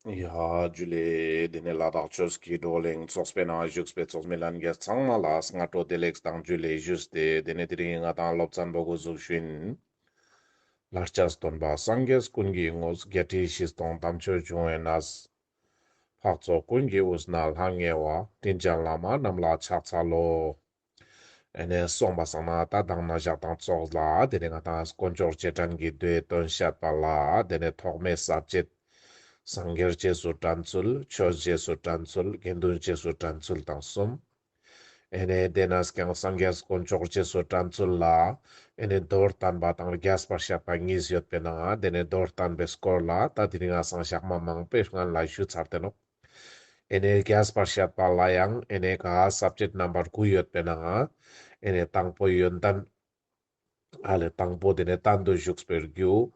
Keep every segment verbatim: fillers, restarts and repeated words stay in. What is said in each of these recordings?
ཡ། ཇུ་ལེ། དེ་ནས་ལ་དྭགས་ཆོས་ཀྱི་བགྲོ་གླེང་ཚོགས་པའི་ནང་བཞུགས་པའི་ཚོགས་མི་ལྷན་རྒྱས་ཚང་མ་ལ་སྔ་དྲོ་བདེ་ལེགས་དང་ཇུ་ལེ་ཞུས་ཏེ། དེ་ནས་དེ་རིང་ང་དང་སློབ་ཚན་པོ་འགོ་འཛུགས་ཞུ་ཡིན། ལྷར་བཅས་སྟོན་པ་སངས་རྒྱས་ཀུན་གྱི་དངོས། བརྒྱད་ཁྲི་བཞི་སྟོང་དམ་ཆོས་འབྱུང་བའི་གནས། འཕགས་ཚོགས་ཀུན་གྱི་དབུས་ན་ལྷང་ངེ་བ། དྲིན་ཅན་བླ་མ་རྣམས་ལ་ཕྱག་འཚལ་ལོ། ཨེ་ནས་སོང་པ་སང་ན་ད་དང་ན་ཞག་དང་ཙོགས་ལ་དེ་ནས་ང་དང་དཀོན་མཆོག་རྗེས་དྲན་གྱི་མདོའི་དོན་བཤད་པ་ལ། དེ་ནས་ཐོག་མའི་ས་བཅད། སངས་རྒྱས་རྗེས་སུ་དྲན་ཚུལ། ཆོས་རྗེས་སུ་དྲན་ཚུལ། དགེ་འདུན་རྗེས་སུ་དྲན་ཚུལ་དང་གསུམ། ཨེ་ནས་དེ་ནས་ཀྱང་སངས་རྒྱས་དཀོན་མཆོག་རྗེས་སུ་དྲན་ཚུལ་ལ། ཨེ་ནས་མདོར་བསྟན་པ་དང་རྒྱས་པར་བཤད་པ་གཉིས་ཡོད་པའི་ནང་དེ་ནས་མདོར་བསྟན་པའི་སྐོར་ལ་ད་དེ་རིང་ང་སང་ཞག་མ་མང་པོའི་སྔན་ལ་ཞུ་ཚར་ཏེ་ནོག་ཨེ་ནས་རྒྱས་པར་བཤད་པ་ལ་ཡང་ཨེ་ནས་ག་ས་བཅད་རྣམ་པ་དགུ་ཡོད་པའི་ནང་ཨེ་ནས་དང་པོ་ཡོན་ཏན། ཨ་ལས་དང་པོ་དེ་ནས་གཏན་དུ་བཞུགས་པའི་རྒྱུ།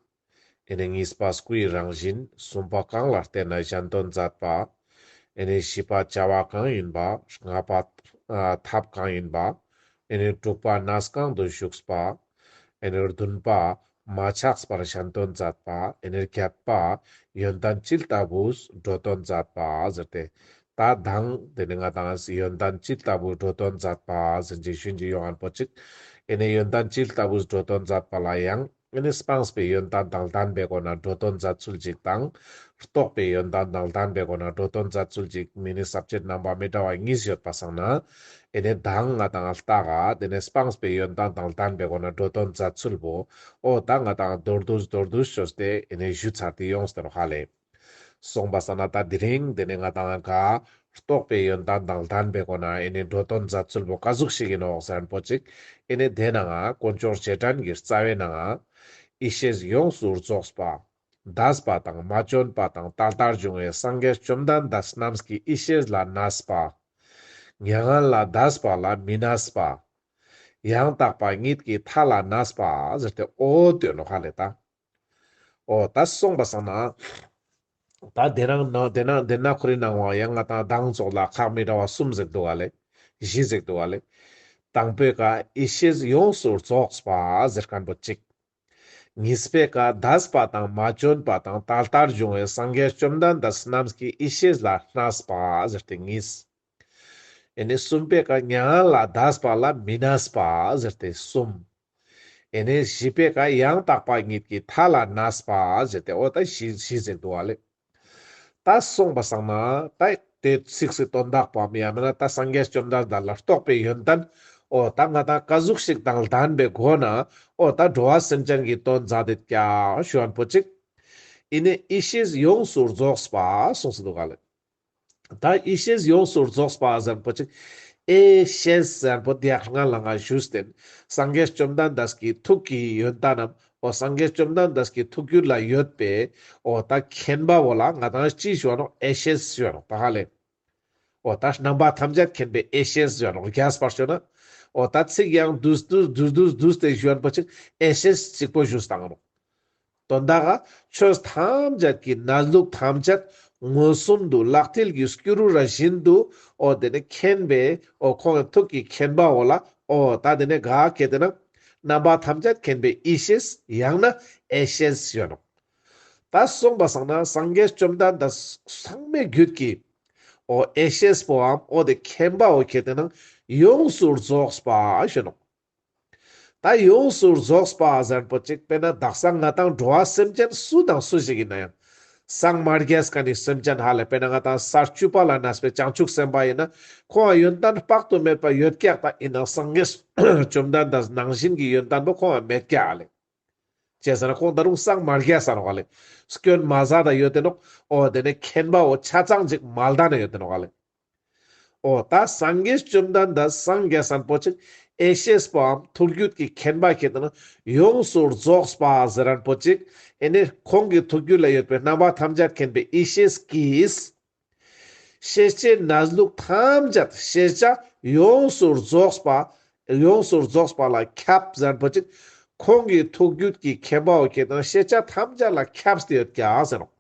ཨེ་ནས་གཉིས་པ་སྐུའི་རང་བཞིན། གསུམ་པ་གང་ལ་བརྟེན་ནས་གཞན་དོན་མཛད་པ། ཨེ་ནས་བཞི་པ་བྱ་བ་གང་ཡིན་པ། ལྔ་པ་ཨ་ཐབས་གང་ཡིན་པ། ཨེ་ནས་དྲུག་པ་གནས་གང་དུ་བཞུགས་པ། ཨེ་ནས་བདུན་པ་མ་ཆགས་པར་གཞན་དོན་མཛད་པ། ཨེ་ནས་བརྒྱད་པ་ཡོན་ཏན་ཅི་ལྟ་བུས་འགྲོ་དོན་མཛད་པ་ཟེར་ཏེ། ད་དང་དེ་ནས་ང་དང་ཡོན་ཏན་ཅི་ལྟ་བུས་འགྲོ་དོན་མཛད་པ་ཟེར་གྱི་ཞུན་གྱི་ཡོང་ཨན་པོ་ཅིག་ཨེ་ནས་ཡོན་ཏན་ཅི་ལྟ་བུས་འགྲོ་དོན་མཛད་པ་ལ་ཡང་། ཨེ་ནས་སྤངས་པའི་ཡོན་ཏན་དང་ལྡན་པའི་སྒོ་ནས་འགྲོ་དོན་མཛད་ཚུལ་ཅིག་དང་། རྟོགས་པའི་ཡོན་ཏན་དང་ལྡན་པའི་སྒོ་ནས་འགྲོ་དོན་མཛད་ཚུལ་ཅིག་མི་ནི་ས་བཅད་རྣམ་པ་མི་འདྲ་བ་གཉིས་ཡོད་པ་སང་ན། ཨེ་ནས་དང་ང་དང་ལྟ་ག་དེ་ནས་སྤངས་པའི་ཡོན་ཏན་དང་ལྡན་པའི་སྒོ་ནས་འགྲོ་དོན་མཛད་ཚུལ་བོ། ཨོ་ད་ང་དང་མདོར་བསྡུས་མདོར་བསྡུས་ཞུས་ཏེ་ཨེ་ནས་ཞུ་ཚར་ཏེ་ཡོངས་ཏེ་ནོག་ཧ་ལེ། སོང་པ་སང་ན་ད་དེ་རིང་དེ་ནས་ང་དང་ག་རྟོགས་པའི་ཡོན་ཏན་དང་ལྡན་པའི་སྒོ་ནས་ཨེ་ནས་འགྲོ་དོན་མཛད་ཚུལ་བོ་ག་ཟུག་ཞིག་ཡིན་ནོག་ཟེར་ཨན་པོ་ཅིག་ཨེ་ནས་དེ་ནང་དཀོན་མཆོག་རྗེས་དྲན་གྱི་རྩ་བའི་ནང་ཡེ་ཤེས་ཡོངས་སུ་རྫོགས་པ། འདས་པ་དང་མ་བྱོན་པ་དང་ད་ལྟར་འབྱུང་བའི་སངས་རྒྱས་བཅོམ་ལྡན་འདས་རྣམས་ཀྱི་ཡེ་ཤེས་ལ་གནས་པ། མྱ་ངན་ལས་འདས་པ་ལ་མི་གནས་པ། ཡང་དག་པ་ཉིད་ཀྱི་མཐའ་ལ་གནས་པ་ཟེར་ཏེ་ཨོ་དོན་ནོ་ཧ་ལེ་ད། ཨོ་ད་སོང་པ་སང་ན། ད་དེ་རང་ན་དེ་ན་དེ་ན་ཁོ་རི་ནང་བ་ཡང་ང་དང་དང་ཙོགས་ལ་ཁག་མི་འདྲ་བ་གསུམ་ཟེར་འདུག་ག་ལེ། བཞི་ཟེར་འདུག་ག་ལེ། དང་པོའི་ཀ་ཡེ་ཤེས་ཡོངས་སུ་རྫོགས་པ་ཟེར་མཁན་པོ་གཅིག་གཉིས་པའི་ཀ་འདས་པ་དང་མ་བྱོན་པ་དང་ད་ལྟར་འབྱུང་བའི་སངས་རྒྱས་བཅོམ་ལྡན་འདས་རྣམས་ཀྱི་ཡེ་ཤེས་ལ་གནས་པ་ཟེར་ཏེ་གཉིས། ཨེ་ནས་གསུམ་པའི་ཀ་མྱ་ངན་ལས་འདས་པ་ལ་མི་གནས་པ་ཟེར་ཏེ་གསུམ། ཨེ་ནས་བཞི་པའི་ཀ་ཡང་དག་པ་ཉིད་ཀྱི་མཐའ་ལ་གནས་པ་ཟེར་ཏེ་ཨོ་ད་བཞི་བཞི་ཟེར་འདུག་བ་ལེ། ད་སོང་པ་སང་ན་ད་དེ་ཚིགས་སུ་དོན་དག་པའམ་ཡང་མིན་ན་ད་སངས་རྒྱས་བཅོམ་ལྡན་འདས་ལ་རྟོགས་པའི་ཡོན་ཏན་ཨོ་ད་ང་དང་ག་ཟུག་ཞིག་དང་ལྡན་པའི་སྒོ་ན་ཨོ་ད་འགྲོ་བ་སེམས་ཅན་གྱི་དོན་མཛད་དེ་ཀྱག་ཞུ་ཨན་པོ་ཅིག་ཨེ་ནས་ཡེ་ཤེས་ཡོངས་སུ་རྫོགས་པ་གསུངས་སུ་འདུག་ག་ལེ། ད་ཡེ་ཤེས་ཡོངས་སུ་རྫོགས་པ་ཟེར་པོ་ཅིག་ཨེ་ཤེས་ཟེར་པོ་དེ་ཡག་སྔ་ལ་ང་ཞུས་ཏེ། སངས་རྒྱས་བཅོམ་ལྡན་འདས་ཀྱི་ཐུགས་ཀྱི་ཡོན་ཏན་ནམ། འོ་སངས་རྒྱས་བཅོམ་ལྡན་འདས་ཀྱི་ཐུགས་རྒྱུད་ལ་ཡོད་པའི། འོ་ད་མཁྱེན་པ་བོ་ལ་ང་དང་ཅི་ཞུ་བ་ནོག་ཨེ་ཤེས་ཞུ་བ་ནོག་ད་ཧ་ལེ། འོ་ད་རྣམ་པ་ཐམས་ཅད་མཁྱེན་པའི་ཨེ་ཤེས་ཞུ་བ་ནོག་རྒྱས་པར་ཞུ་ན། འོ་ད་ཚིག་ཡང་བསྡུས་བསྡུས་བསྡུས་བསྡུས་བསྡུས་ཏེ་ཞུ་བ་པོ་ཅིག་ཨེ་ཤེས་གཅིག་པོ་ཞུས་བཏང་ནོག་དོན་དག་ག་ཆོས་ཐམས་ཅད་ཀྱི་གནས་ལུགས་ཐམས་ཅད་མངོན་སུམ་དུ་ལག་མཐིལ་གྱི་སྐྱུ་རུ་ར་བཞིན་དུ་འོ་དེ་ནས་མཁྱེན་པའི་འོ་ཁོང་གི་ཐུགས་ཀྱི་མཁྱེན་པ་འོ་ལ་འོ་ད་དེ་ནས་ག་གེ་དེ་ན་རྣམ་པ་ཐམས་ཅད་མཁྱེན་པའི་ཡེ་ཤེས་ཡང་ན་ཨེ་ཤེས་ཡོད་ནོག་ད་སོང་པ་སང་ན་སངས་རྒྱས་བཅོམ་ལྡན་འདས་ཚང་མའི་རྒྱུད་ཀྱི་འོ་ཨེ་ཤེས་པོའམ་འོ་དེ་མཁྱེན་པ་འོ་གེ་དེ་ན་ཡོངས་སུ་རྫོགས་པ་ཞུ་ནོག་ད་ཡོངས་སུ་རྫོགས་པ་ཟེར་པོ་ཅིག་དཔེར་ན་དག་ས་ང་དང་འགྲོ་བ་སེམས་ཅན་སུ་དང་སུ་ཞིག་ཡིན་ན་ཡང་། སངས་མ་རྒྱས་མཁན་ནི་སེམས་ཅན་ཧ་ལས་དཔེར་ན་ང་དང་ས་བཅུ་པ་ལ་གནས་པའི་བྱང་ཆུབ་སེམས་དཔའ་ཡིན་ན་ཁོང་ལ་ཡོན་ཏན་དཔག་ཏུ་མེད་པ་ཡོད་ཀྱག་ད་ཡིན་ན་སངས་རྒྱས་བཅོམ་ལྡན་འདས་ནང་བཞིན་གྱི་ཡོན་ཏན་པོ་ཁོང་ལ་མེད་ཀྱག་ཧ་ལས། ཅེས་ཟེར་ན་ཁོང་ད་རུང་སངས་མ་རྒྱས་ས་ནོག་ཧ་ལས། སྐྱོན་མ་ཟ་ད་ཡོད་དེ་ནོག་འོ་དེ་ནས་མཁྱེན་པ་འོ་ཆ་ཚང་ཅིག་མ་ལྡན་ན་ཡོད་དེ་ནོག་ཧ་ལས། འོ་ད་སངས་རྒྱས་བཅོམ་ལྡན་འདས་སངས་རྒྱས་སན་པོ་ཅིག་ཨེ་ཤེས་པའམ་ཐུགས་རྒྱུད་ཀྱི་མཁྱེན་པ་ཁེ་ཏེ་ན་ཡོངས་སུ་རྫོགས་པ་ཟེར་རན་པོ་ཅིག་ཨེ་ནི་ཁོང་གི་ཐུགས་རྒྱུད་ལ་ཡོད་པའི་རྣམ་པ་ཐམས་ཅད་མཁྱེན་པའི་ཡེ་ཤེས་ཀྱིས། ཤེས་བྱའི་གནས་ལུགས་ཐམས་ཅད་ཤེས་བྱ་ཡོངས་སུ་རྫོགས་པ། ཡོངས་སུ་རྫོགས་པ་ལ་ཁྱབ་ཟེར་རན་པོ་ཅིག་ཁོང་གི་ཐུགས་རྒྱུད་ཀྱི་མཁྱེན་པའོ་ཁེ་ཏེ་ན་ཤེས་བྱ་ཐམས་ཅད་ལ་ཁྱབ་སྟེ་ཡོད་ཀྱག་ཟེར་རོ།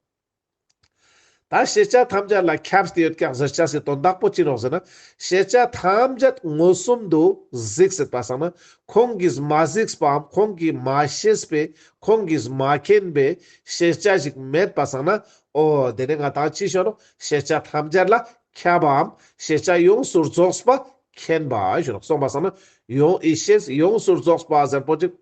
ད་ཤེས་བྱ་ཐམས་ཅད་ལ་ཁྱབ་སྟེ་ཡོད་ཀྱག་ཟེར་བྱ་སའི་དོན་དག་པོ་ཅི་ནོག་ཟེར་ན། ཤེས་བྱ་ཐམས་ཅད་མངོན་སུམ་དུ་གཟིགས་ཟེར་པ་སང་ན། ཁོང་གིས་མ་གཟིགས་པའམ་ཁོང་གིས་མ་ཤེས་པའི་ཁོང་གིས་མ་མཁྱེན་པའི་ཤེས་བྱ་ཞིག་མེད་པ་སང་ན། ཨོ་དེ་ནས་ང་དང་ཅི་ཞུ་ནོ། ཤེས་བྱ་ཐམས་ཅད་ལ་ཁྱབ་པའམ་ཤེས་བྱ་ཡོངས་སུ་རྫོགས་པ་མཁྱེན་པ་ཞུ་ནོ། གསུངས་པ་སང་ན་ཡོངས་ཡེ་ཤེས་ཡོངས་སུ་རྫོགས་པ་ཟེར་པོ་ཅིག་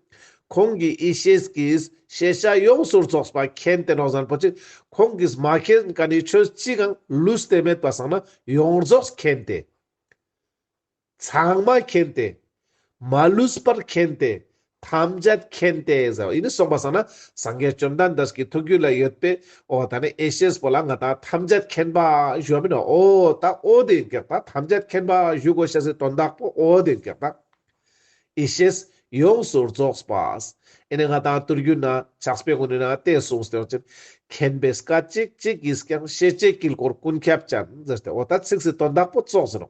ཁོང་གི་ཡེ་ཤེས་ཀྱིས་ཤེས་བྱ་ཡོངས་སུ་རྫོགས་པ་མཁྱེན་ཏེ་ནོ་ཟེར་པོ་ཅིག་ཁོང་གིས་མ་མཁྱེན་མཁན་ནི་ཆོས་གཅིག་ཀྱང་ལུས་ཏེ་མེད་པ་སང་ན་ཡོངས་རྫོགས་མཁྱེན་ཏེ། ཚང་མ་མཁྱེན་ཏེ། མ་ལུས་པར་མཁྱེན་ཏེ། ཐམས་ཅད་མཁྱེན་ཏེ་ཟེར་བ་ཡིན་ན། གསུངས་པ་སང་ན་སངས་རྒྱས་བཅོམ་ལྡན་འདས་ཀྱི་ཐུགས་རྒྱུད་ལ་ཡོད་པའི་ཨོ་ད་ནི་ཡེ་ཤེས་པོ་ལ་ང་དང་ཐམས་ཅད་མཁྱེན་པ་ཞུ་མིན་ནོ། ཨོ་ད་ཨོ་དེ་ཡིན་ཀྱག་ད་ཐམས་ཅད་མཁྱེན་པ་ཞུ་དགོས་ཤེས་སི་དོན་དག་པོ་ཨོ་དེ་ཡིན་ཀྱག་ད་ཡེ་ཤེས་ཡོངས་སུ་རྫོགས་པ། ཨེ་ནི་ང་དང་ཐུགས་རྒྱུད་ན་ཕྱག་དཔེ་ཀུན་ནི་ན་དེ་གསུངས་ཏེ་ཡོང་ཅིན། མཁྱེན་པས་སྐད་ཅིག་གཅིག་གིས་ཀྱང་། ཤེས་བྱའི་དཀྱིལ་འཁོར་ཀུན་ཁྱབ་ཅན་ཟེར་ཏེ། ཨོ་ད་ཚིགས་སི་དོན་དག་པོ་ཙོགས་ཟེར་ནོ།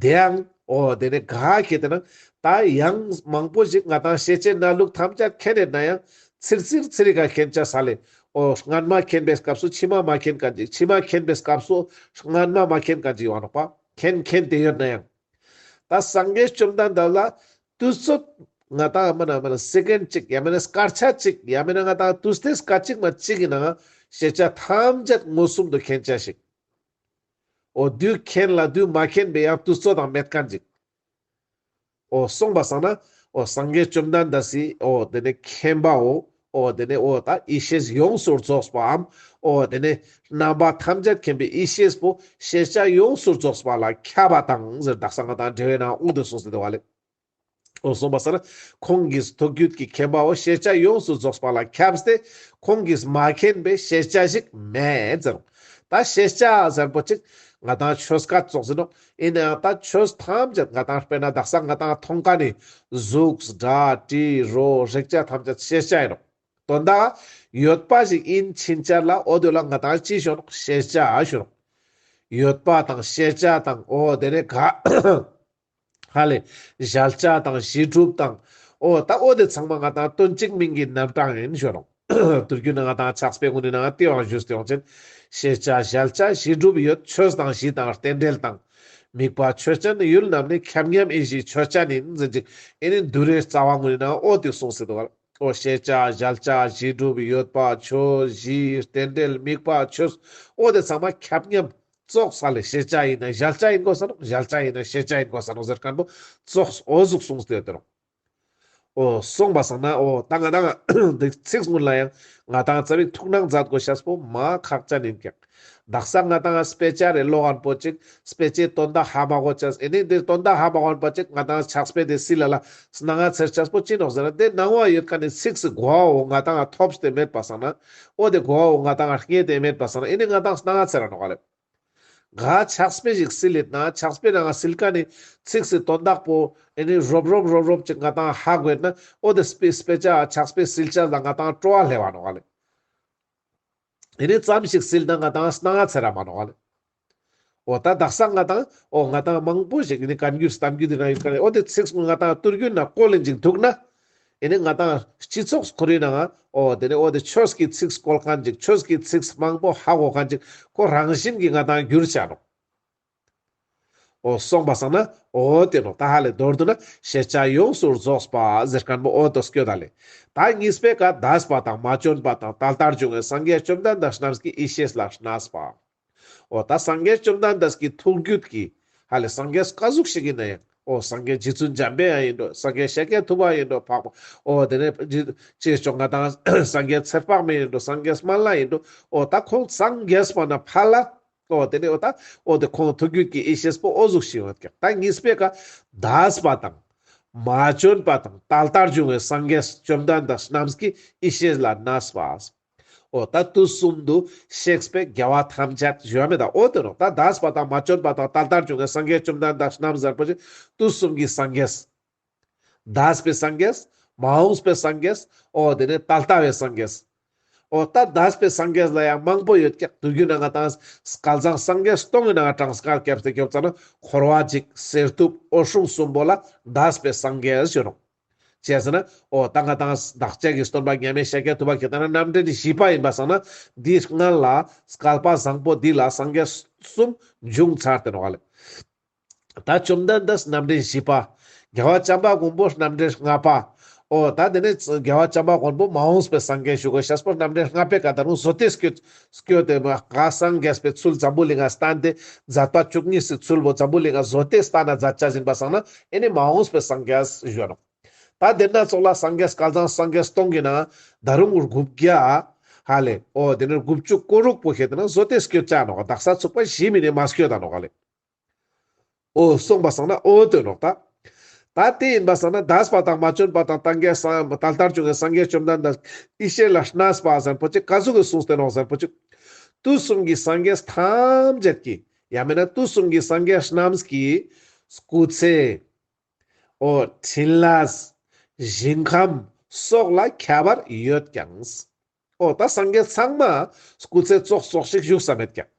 དེའང་ཨོ་དེ་ནི་ག་ཁེ་དེ་ན་ད་ཡང་མང་པོ་ཞིག་ང་དང་ཤེས་བྱའི་གནས་ལུགས་ཐམས་ཅད་མཁྱེན་ནས་ན་ཡང་ཚིར་ཚིར་ཚིར་ག་མཁྱེན་ཆ་ས་ལེ། ཨོ་སྔན་མ་མཁྱེན་པའི་སྐབས་སུ་ཕྱི་མ་མ་མཁྱེན་མཁན་ཅིག་ཕྱི་མ་མཁྱེན་པའི་སྐབས་སུ་སྔན་མ་མ་མཁྱེན་མཁན་ཅིག་ཡོང་ནོག་པ། མཁྱེན་མཁྱེན་དེ་ཡོད་ན་ཡང་། ད་སངས་རྒྱས་བཅོམ་ལྡན་འདས་ལ་དུས་ཚོད་ང་དང་མ་ན་མ་ན་སེ་ཀེན་གཅིག་ཡང་མིན་ན་སྐར་ཆ་གཅིག་ཡང་མིན་ན་ང་དང་དུས་ཚོད་སྐར་གཅིག་མ་གཅིག་གི་ནང་ཤེས་བྱ་ཐམས་ཅད་མངོན་སུམ་དུ་མཁྱེན་ཆ་ཞིག་ཨོ་དུས་མཁྱེན་ལ་དུས་མ་མཁྱེན་པའི་ཡང་དུས་ཚོད་དང་མེད་མཁན་ཅིག་ཨོ་གསུངས་པ་སང་ན་ཨོ་སངས་རྒྱས་བཅོམ་ལྡན་འདས་སི་ཨོ་དེ་ནས་མཁྱེན་པའོ། ཨོ་དེ་ནས་ཨོ་ད་ཡེ་ཤེས་ཡོངས་སུ་རྫོགས་པའམ་ཨོ་དེ་ནས་རྣམ་པ་ཐམས་ཅད་མཁྱེན་པའི་ཡེ་ཤེས་པོ་ཤེས་བྱ་ཡོངས་སུ་རྫོགས་པ་ལ་ཁྱབ་པ་དང་ཟེར་དག་ས་ང་དང་འགྲེལ་བའི་ནང་དབུ་དུ་སོང་ཟེར་དེ་བ་ལེ། ཨོ་གསུངས་པ་སང་ན་ཁོང་གིས་ཐུགས་རྒྱུད་ཀྱི་མཁྱེན་པའོ་ཤེས་བྱ་ཡོངས་སུ་རྫོགས་པ་ལ་ཁྱབ་སྟེ་ཁོང་གིས་མ་མཁྱེན་པའི་ཤེས་བྱ་ཞིག་མེད་ཟེར། ད་ཤེས་བྱ་ཟེར་པོ་ཅིག་ང་དང་ཆོས་སྐད་ཙོགས་ཟེར་ནོ། ཡིན་ནའང་ད་ཆོས་ཐམས་ཅད་ང་དང་དཔེར་ན་དག་ས་ང་དང་མཐོང་མཁན་ནི་གཟུགས་སྒྲ་དྲི་རོ་རེག་བྱ་ཐམས་ཅད་ཤེས་བྱ་ཡིན་ནོ། དོན་དག་ཡོད་པ་ཞིག་ཡིན་ཕྱིན་ཆད་ལ་ཨོ་དེ་ལ་ང་དང་ཅི་ཞུ་ནོ། ཤེས་བྱ་ཞུ་ནོ། ཡོད་པ་དང་ཤེས་བྱ་དང་ཨོ་དེ་ནས་ག་ཧ་ལེ། གཞལ་བྱ་དང་གཞི་གྲུབ་དང་། ཨོ་ད་ཨོ་དེ་ཚང་མ་ང་དང་དོན་གཅིག་མིང་གི་རྣམ་གྲངས་ཡིན་ཞུ་ནོ། དུས་རྒྱུན་ན་ང་དང་ཕྱག་དཔེ་ཀུན་ནི་ནང་དེའང་ཞུས་ཏེ་ཡོང་ཅིན། ཤེས་བྱ་གཞལ་བྱ་གཞི་གྲུབ་ཡོད། ཆོས་དང་གཞི་དང་རྟེན་འབྲེལ་དང་། དམིགས་པ་ཆོས་ཅན། ཡུལ་རྣམས་ནི། ཁྱབ་མཉམ་ཡེ་ཤེས་ཆོས་ཅན་ཡིན་ཟེར་ཅིག་ཨེ་ནི་དུས་རེ་རྩ་བ་ཀུན་ནི་ནང་ཨོ་དེ་གསུངས་ཟེར་དུ་བ། ཨོ་ཤེས་བྱ་གཞལ་བྱ་གཞི་གྲུབ་ཡོད་པ་ཆོས་གཞི་རྟེན་འབྲེལ་དམིགས་པ་ཆོས་ཨོ་དེ་ཚང་མ་ཁྱབ་མཉམ། ཙོགས་ས་ལེ་ཤེས་བྱ་ཡིན་ན་གཞལ་བྱ་ཡིན་དགོས་ས་ནོ། གཞལ་བྱ་ཡིན་ན་ཤེས་བྱ་ཡིན་དགོས་ས་ནོ་ཟེར་མཁན་པོ་ཙོགས་ཨོ་ཟུག་གསུངས་ཏེ་ཡོད་དེ་རུང་། ཨོ་གསུངས་པ་སང་ན་ཨོ་ད་ང་དང་འདི་ཚིག་སྔོན་ལ་ཡང་ང་དང་རྩ་བའི་ཐུགས་སྣང་མཛད་དགོས་ཤེས་པོ་མ་ཁག་ཅན་ཡིན་ཀྱང་། དག་ས་ང་དང་དཔེ་ཆ་རེ་ཀློག་མཁན་པོ་ཅིག་དཔེ་ཆའི་དོན་དག་ཧ་མ་གོ་ཅེས་ཨེ་ནི་འདིར་དོན་དག་ཧ་མ་གོ་མཁན་པོ་ཅིག་ང་དང་ཕྱག་དཔེ་དེ་སིལ་ལ་ལ་སྣང་ང་ཚེར་ཅེས་པོ་ཅི་ནོག་ཟེར་ན། དེ་ནང་བ་ཡོད་མཁན་ནི་ཚིག་སི་གོ་བའོ་ང་དང་ཐོབ་སྟེ་མེད་པ་སང་ན་ཨོ་དེ་གོ་བའོ་ང་དང་རྙེད་དེ་མེད་པ་སང་ན་ཨེ་ནི་ང་དང་སྣང་ང་ཚེར་ར་ནོག་ལེ། ག་ཕྱག་དཔེ་ཞིག་སིལ་ལེད་ན་ཕྱག་དཔེ་ནང་སིལ་ཀ་ནི་ཚིག་སི་དོན་དག་པོ་ཨེ་ནི་རོབ་རོབ་རོབ་རོབ་ཅིག་ང་དང་ཧ་གོ་ན་ཨོ་དེ་དཔེ་དཔེ་ཆ་ཕྱག་དཔེ་སིལ་ཆ་ལ་ང་དང་སྤྲོ་བ་སླེབས་པ་ནོག་ལེ། ཨེ་ནི་ཙམ་ཞིག་སིལ་ན་ང་དང་སྣང་ང་ཚེར་ར་མ་ནོག་ལེ། ཨོ་ད་དག་ས་ང་དང་ཨོ་ང་དང་མང་པོ་ཞིག་ཨེ་ནི་བཀའ་འགྱུར་གཏམ་རྒྱུད་དེ་ན་ཡོད་ཀ་ནི་ཨོ་དེ་ཚིག་ང་དང་ཏུར་རྒྱུད་ན་བཀོལ་ལེན་ཅིག་འདུག་ན། ཨེ་ནི་ང་དང་སྤྱི་ཚོགས་ཁོ་རའི་ནང་ཨོ་དེ་ནི་ཨོ་དེ་ཆོས་ཀྱི་ཚིག་བཀོལ་མཁན་ཅིག་ཆོས་ཀྱི་ཚིག་མང་པོ་ཧ་གོ་མཁན་ཅིག་ཁོ་རང་བཞིན་གྱིས་ང་དང་འགྱུར་ཆ་ནོག་ཨོ་གསུངས་པ་སང་ན་ཨོ་དེ་ནོ་ད་ཧ་ལེ་མདོར་བསྡུ་ན་ཤེས་བྱ་ཡོངས་སུ་རྫོགས་པ་ཟེར་མཁན་པོ་ཨོ་དོ་སྐྱོ་ད་ལེ། ད་གཉིས་པའི་ཀ་འདས་པ་དང་མ་བྱོན་པ་དང་ད་ལྟར་བྱུང་བའི་སངས་རྒྱས་བཅོམ་ལྡན་འདས་རྣམས་ཀྱི་ཡེ་ཤེས་ལ་གནས་པ། ཨོ་ད་སངས་རྒྱས་བཅོམ་ལྡན་འདས་ཀྱི་ཐུགས་རྒྱུད་ཀྱི་ཧ་ལེ་སངས་རྒྱས་ཀ་ཟུག་ཞིག་ཡིན་ན་ཡང་ཨོ་སངས་རྒྱས་རྗེ་བཙུན་འཇམ་དཔལ་ཡང་ཡིན་འགྲོ། སངས་རྒྱས་ཤཱཀྱ་ཐུབ་པ་ཡིན་འགྲོ། འཕགས་པ་ཨོ་དེ་ནས་ཅེས་ཆོག་ང་དང་སངས་རྒྱས་ཚེ་དཔག་མེད་ཡིན་འགྲོ། སངས་རྒྱས་སྨན་བླ་ཡིན་འགྲོ། ཨོ་ད་ཁོང་སངས་རྒྱས་པ་ན་ཕ་ལ་ཨོ་དེ་ནས་ཨོ་ད་ཨོ་དེ་ཁོང་ཐུགས་རྒྱུད་ཀྱི་ཡེ་ཤེས་པོ་ཨོ་ཟུག་ཞིག་ཡོད་ཀྱང་ད་གཉིས་པའི་ཀ་འདས་པ་དང་མ་བྱོན་པ་དང་ད་ལྟར་བྱུང་བའི་སངས་རྒྱས་བཅོམ་ལྡན་འདས་རྣམས་ཀྱི་ཡེ་ཤེས་ལ་གནས་པ། ཨོ་ད་དུས་གསུམ་དུ་གཤེགས་པའི་རྒྱལ་བ་ཐམས་ཅད་ཞུ་བ་མེད་ད། ཨོ་དེ་ནོ་ད་འདས་པ་དང་མ་བྱོན་པ་དང་ད་ལྟར་བྱུང་བའི་སངས་རྒྱས་བཅོམ་ལྡན་འདས་རྣམས་ཟེར་པོ་ཅིག་དུས་གསུམ་གྱི་སངས་རྒྱས། འདས་པའི་སངས་རྒྱས། མ་འོངས་པའི་སངས་རྒྱས། ཨོ་དེ་ནས་ད་ལྟ་བའི་སངས་རྒྱས། ཨོ་ད་འདས་པའི་སངས་རྒྱས་ལ་ཡང་མང་པོ་ཡོད་ཀྱང་དུས་རྒྱུན་ན་ང་དང་སྐལ་བཟང་སངས་རྒྱས་སྟོང་གི་ནང་གྲངས་ཀ་བརྒྱབ་སྟེ་སྐྱོབ་ཙ་ན་འཁོར་བ་འཇིག་གསེར་ཐུབ་འོད་སྲུང་གསུམ་པོ་ལ་འདས་པའི་སངས་རྒྱས་ཞུ་རུང་། བྱས་ཟེར་ན་ཨོ་ད་ང་དང་བདག་ཅག་གི་སྟོན་པ་མཉམ་མེད་ཤཱཀྱ་ཐུབ་པ་གི་ད་ན་རྣམ་འདྲེན་བཞི་པ་ཡིན་པ་སང་ན་འདིའི་སྔན་ལ་བསྐལ་པ་བཟང་པོ་འདི་ལ་སངས་རྒྱས་གསུམ་འབྱུང་ཚར་ཏེ་ནོ་བ་ལེ། ད་བཅོམ་ལྡན་འདས་རྣམ་འདྲེན་བཞི་པ། རྒྱལ་བ་བྱམས་པ་མགོན་པོ་རྣམ་འདྲེན་ལྔ་པ། ཨོ་ད་དེ་ནས་རྒྱལ་བ་བྱམས་པ་མགོན་པོ་མ་འོངས་པའི་སངས་རྒྱས་ཞུ་དགོས། ཤཱས་པོ་རྣམ་འདྲེན་ལྔ་པའི་བཀའ་ལྟར་རུང་བཟོ་ལྟས་སྐྱོད་སྐྱོད་དེ་མ་ག་སངས་རྒྱས་པའི་ཚུལ་འཛམ་བུ་གླིང་ང་བསྟན་ཏེ་མཛད་པ་བཅུ་གཉིས་སི་ཚུལ་བོ་འཛམ་བུ་གླིང་ང་བཟོ་ལྟས་བསྟན་ན་མཛད་བྱ་ཟིན་པ་སང་ན་ཨེ་ནི་མ་འོངས་པའི་སངས་རྒྱས་ཞུ་ནོ། ད་དེ་ན་ཙོགས་ལ་སངས་རྒྱས་སྐལ་བཟང་སངས་རྒྱས་སྟོང་གི་ནང་ད་རུང་དགུ་བརྒྱ་ཧ་ལེ་ཨོ་དེ་ནས་དགུ་བཅུ་གོ་དྲུག་པོ་ཁེ་དེ་ན་བཟོ་ལྟས་སྐྱོད་བྱ་ནོ། དག་ས་ཚུགས་པ་བཞི་མི་ནས་མ་སྐྱོད་ད་ནོ་ག་ལེ། ཨོ་གསུངས་པ་སང་ན་ཨོ་དོན་ནོག་ད། ད་དེ་ཡིན་པ་སང་ན་འདས་པ་དང་མ་བྱོན་པ་དང་ད་ག་སང་ད་ལྟར་བྱུང་བའི་སངས་རྒྱས་བཅོམ་ལྡན་འདས་ཡེ་ཤེས་ལ་གནས་པ་ཟེར་པོ་ཅིག་ག་ཟུག་གི་གསུངས་ཏེ་ནོག་ཟེར་པོ་ཅིག་དུས་གསུམ་གྱི་སངས་རྒྱས་ཐམས་ཅད་ཀྱི་ཡང་མིན་ན་དུས་གསུམ་གྱི་སངས་རྒྱས་རྣམས་ཀྱི་སྐུ་ཚེ། ཨོ་འཕྲིན་ལས། ཞིང་ཁམས་སོགས་ལ་ཁྱད་པར་ཡོད་ཀྱང་། ཨོ་ད་སངས་རྒྱས་ཚང་མ་སྐུ་ཚེ་ཙོགས་ཙོགས་ཤིག་བཞུགས་ས་མེད་ཀྱང་།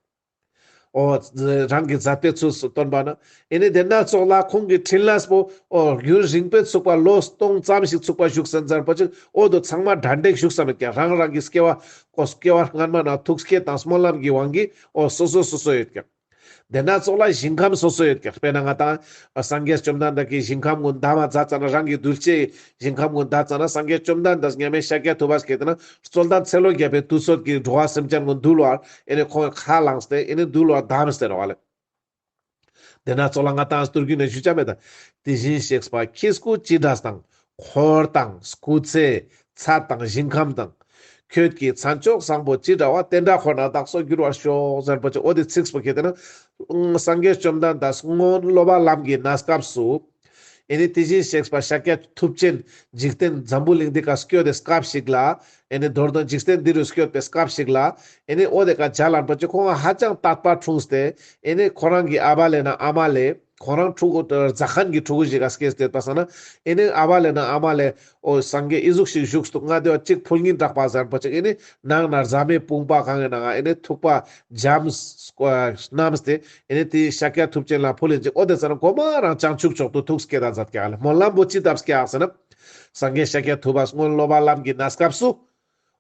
ཨོ་རང་གི་མཛད་པའི་ཚུལ་སྟོན་པ་ན་ཨེ་ནི་དེ་ན་ཙོགས་ལ་ཁོང་གི་འཕྲིན་ལས་པོ་ཨོ་རྒྱུན་རིང་པོའི་ཚུགས་པ་ལོ་སྟོང་ཙམ་ཞིག་ཚུགས་པ་བཞུགས་ས་མཛད་པ་ཅིག་ཨོ་དོ་ཚང་མ་འདྲ་འདྲེག་བཞུགས་ས་མེད་ཀྱང་རང་རང་གི་སྐྱེ་བ་ཨོ་སྐྱེ་བ་སྔན་མ་ན་ཐུགས་བསྐྱེད་དང་སྨོན་ལམ་གྱི་དབང་གིས་ཨོ་སོ་སོ་སོ་སོ་ཡོད་ཀྱང་། དེ་ན་ཙོགས་ལ་ཞིང་ཁམས་སོ་སོ་ཡོད་ཀྱང་། དཔེར་ན་ང་དང་སངས་རྒྱས་བཅོམ་ལྡན་འདས་ཀྱི་ཞིང་ཁམས་ཀུན་འདའ་མ་མཛད་ཙ་ན་རང་གི་གདུལ་བྱའི་ཞིང་ཁམས་ཀུན་འདའ་ཙ་ན་སངས་རྒྱས་བཅོམ་ལྡན་འདས་མཉམ་མེད་ཤཱཀྱ་ཐུབ་པ་སྐད་དེ་ན་རྩོད་ལྡན་ཚེ་ལོ་བརྒྱ་པའི་དུས་ཚོད་ཀྱི་འགྲོ་བ་སེམས་ཅན་ཀུན་འདུལ་བར་ཨེ་ནི་ཁོང་ཁ་ལངས་ཏེ་ཨེ་ནི་འདུལ་བར་གདམས་ཏེ་ནོ་བ་ལེ། དེ་ན་ཙོགས་ལ་ང་དང་སྟོར་རྒྱུ་ནས་ཞུ་ཆ་མེད་ད། དེ་བཞིན་གཤེགས་པ་ཁྱེད་སྐུ་ཅི་འདྲ་དང་། འཁོར་དང་སྐུ་ཚེ་ཚད་དང་ཞིང་ཁམས་དང་། ཁྱོད་ཀྱི་མཚན་མཆོག་བཟང་པོ་ཅི་འདྲ་བ། དེ་འདྲ་ཁོ་ན་བདག་སོགས་འགྱུར་བར་ཤོག་ཟེར་པོ་ཅིག་ཨོ་དེ་ཚིགས་པོ་ཁེ་དེ་ན། སངས་རྒྱས་བཅོམ་ལྡན་འདས་སྔོན་སློབ་པ་ལམ་གྱི་གནས་སྐབས་སུ། ཨེ་ནི་དེ་བཞིན་གཤེགས་པ་ཤཱཀྱ་ཐུབ་ཆེན་འཇིག་རྟེན་འཛམ་བུ་གླིང་འདི་ཀ་སྐྱོད་དེ་སྐབས་ཤིག་ལ། ཨེ་ནི་མདོར་དོན་འཇིག་རྟེན་འདི་རུ་སྐྱོད་པའི་སྐབས་ཤིག་ལ། ཨེ་ནི་ཨོ་དེ་ཀ་མཇལ་ལན་པོ་ཅིག་ཁོང་ཧ་ཅང་དད་པ་འཁྲུངས་ཏེ། ཨེ་ནི་ཁོ་རང་གི་ཨ་བ་ལེ་ན་ཨ་མ་ལེ། ཁོ་རང་ཕྲུ་གུ་རྫ་མཁན་གྱི་ཕྲུ་གུ་ཞིག་ག་སྐྱེས་ཏེ་ཡོད་པ་སང་ན། ཨེ་ནི་ཨ་བ་ལེ་ན་ཨ་མ་ལེ། ཨོ་སངས་རྒྱས་ཨི་ཟུག་ཞིག་བཞུགས་འདུག་ང་དེ་བ་གཅིག་ཕུལ་སྙིང་གྲགས་པ་ཟེར་པ་ཅིག་ཨེ་ནི་ནང་ན་རྫ་མའི་བུམ་པ་གང་གི་ནང་ཨེ་ནི་ཐུག་པ་འཇམ་བསྣམས་ཏེ་ཨེ་ནི་དེ་ཤཱཀྱ་ཐུབ་ཆེན་ལ་ཕུལ་ཡིན་ཅིག་ཨོ་དེ་ཚ་ན་གོ་མ་རང་བྱང་ཆུབ་མཆོག་ཏུ་ཐུགས་བསྐྱེད་དང་མཛད་ཀྱག་ལེ། སྨོན་ལམ་པོ་ཅི་བཏབ་ཀྱག་ཟེར་ན། སངས་རྒྱས་ཤཱཀྱ་ཐུབ་པ་སྔོན་སློབ་པ་ལམ་གྱི་གནས་སྐབས་སུ།